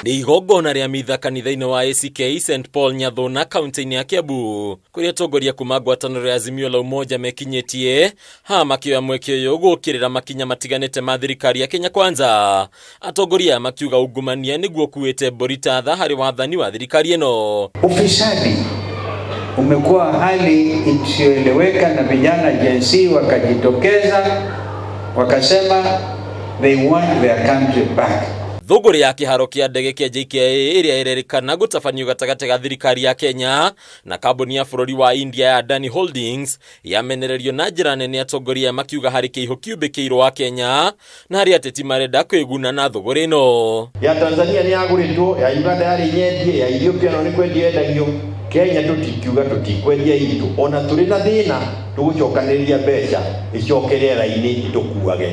Nĩ igongona rĩa mitha kanitha-inĩ wa ACK St Paul Nyathuna kaunti-inĩ ya Kiambu kũrĩa atongoria kuma ngwatanĩro ya Azimio la Umoja mekinyĩtie haha makĩoya mweke ũyũ gũkĩrĩra makinya matiganĩte ma thirikari ya Kenya Kwanza. Atongoria aya makiuga ungumania nĩguo ũkuĩte mbũri ta tha harĩ wathani wa thirikari ĩno. Ufisadi umekuwa hali isiyoeleweka na vijana Gen Z wakajitokeza wakasema they want their country back. Thũngũrĩ ya kĩharo kĩa ndege kĩa JKIA ĩrĩa ĩrerĩkana gũtabanio gatagatĩ ga thirikari ya Kenya na kambuni ya bũrũri wa India ya Adani Holdings yamenererio na njĩra nene atongoria makiuga harĩ kĩihũ kiumbĩkĩirwo wa Kenya na harĩ ateti marenda kwĩguna na thũgũrĩ ĩno. Ya Tanzania nĩ yagũrĩtwo, ya Uganda yarĩ nyendie, ya Ethiopia no nĩ kwendio yendagio. Kenya tũtikiuga tũtikwendia itũ, ona tũrĩ na thĩna tũgũcokanĩrĩria mbeca icoke rĩera-inĩ itũkuage.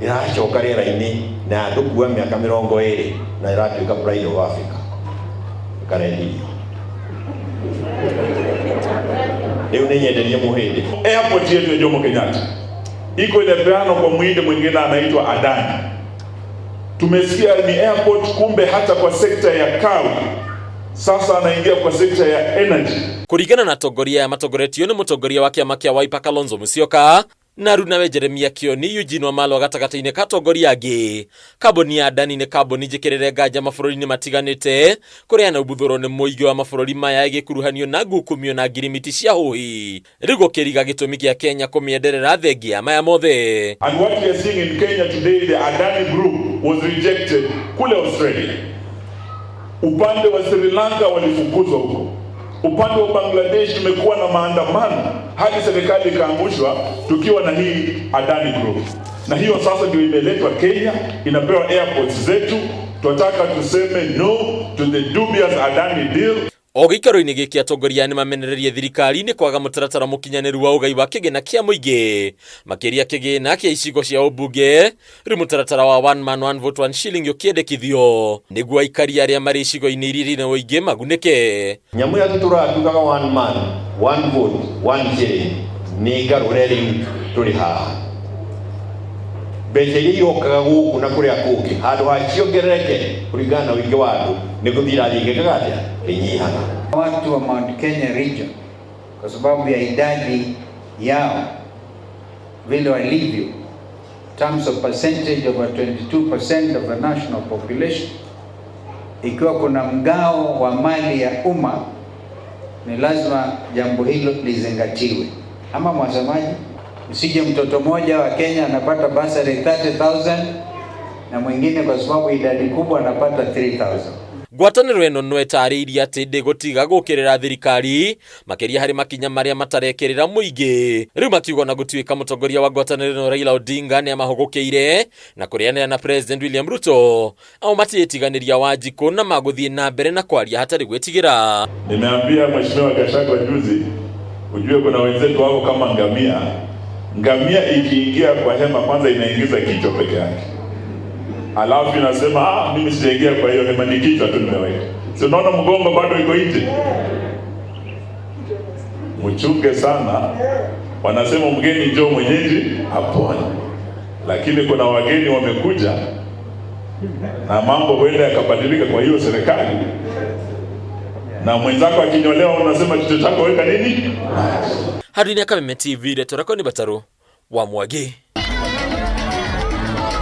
Ĩracoka rĩera-inĩ na yatũkua mĩaka 20 na ĩratuĩka pride of Africa. Ĩkarendirio. Rĩu nĩ nyenderie mũhĩndĩ. Airport yetu ya Jomo Kenyatta iko inapeanwa kwa muhindi mwingine anaitwa Adani. Tumesikia ni airport, kumbe hata kwa sekta ya kawi sasa anaingia kwa sekta ya energy. Kũringana na atongoria aya matongoretio nĩ mũtongoria wa kĩama kĩa Wiper Kalonzo Musyoka na arunawe Jeremia Kioni Eugene Wamalwa gatagatĩ-inĩ ka atongoria angĩ. Kambuni ya Adani nĩ kambuni njĩkĩrĩre nganja mabũrũri-inĩ matiganĩte kũrĩa yanaubuthũrwo nĩ mũingĩ wa mabũrũri maya ĩgĩkuruhanio na ngukumio na ngirimiti cia hũhi. Rĩu gũkĩriga gĩtũmi kĩa Kenya kũmĩenderera thengia maya mothe. And what we are seeing in Kenya today, the Adani Group was rejected kule Australia. Upande wa Sri Lanka walifukuzwa huko. Upande wa Bangladesh tumekuwa na maandamano hadi serikali ikaangushwa tukiwa na hii Adani Group. Na hiyo sasa ndio imeletwa Kenya, inapewa airports zetu. Tunataka tuseme no to the dubious Adani deal. O gĩikaro-inĩ gĩkĩ atongoria nĩ mamenererie thirikari nĩ kwaga mũtaratara mũkinyanĩru wa ũgai wa kĩgĩna kĩa mũingĩ makĩria kĩgĩna kĩa icigo cia ũmbunge. Rĩu mũtaratara wa one man one vote one shilling ũkĩendekithio nĩguo aikari arĩa marĩ icigo-inĩ iria irĩ na ũingĩ magunĩke. Nyamũ ĩrĩa tũtũraga tugaga one man one vote one shilling nĩ ngarũre rĩu tũrĩ haha. Mbeca iria irokaga gũkũ na kũrĩa kũngĩ handũ ha ciongerereke kũringana na ũingĩ wa andũ nĩ gũthiĩ irathiĩ igĩkaga atĩa ĩnyihaga. Watu wa Mount Kenya region kwa sababu ya idadi yao vile walivyo, in terms of percentage, over 22% of the national population, ikiwa kuna mgao wa mali ya umma ni lazima jambo hilo lizingatiwe. Ama mwasemaji, usije mtoto mmoja wa Kenya anapata bursary 30,000 na mwingine kwa sababu idadi kubwa anapata 3,000. Ngwatanĩro ĩno no ĩtarĩirie atĩ ndĩgũtiga gũkĩrĩra thirikari makĩria harĩ makinya marĩa matarekĩrĩra mũingĩ. Rĩu makiuga na gũtuĩka mũtongoria wa ngwatanĩro ĩno Raila Odinga nĩ amahũgũkĩire na kũrĩanĩra na President William Ruto ao matiĩtiganĩria Wanjikũ na magũthiĩ na mbere na kwaria hatarĩ gwĩtigĩra. Nimeambia Mheshimiwa Gachagua juzi, ujue kuna wenzetu wako kama ngamia. Ngamia ikiingia kwa hema kwanza inaingiza kichwa peke yake, alafu inasema, "Ah, mimi sijaingia kwa hiyo hema, ni kichwa tu nimeweka." Si unaona mgongo bado iko nje? Mchunge sana. Wanasema mgeni njoo mwenyeji apone, lakini kuna wageni wamekuja na mambo huenda yakabadilika kwa hiyo serikali, na mwenzako akinyolewa unasema kichwa chako weka nini? Handũ-inĩ ya Kameme TV, rĩtwa rĩakwa nĩ Batarũ wa Mwangi.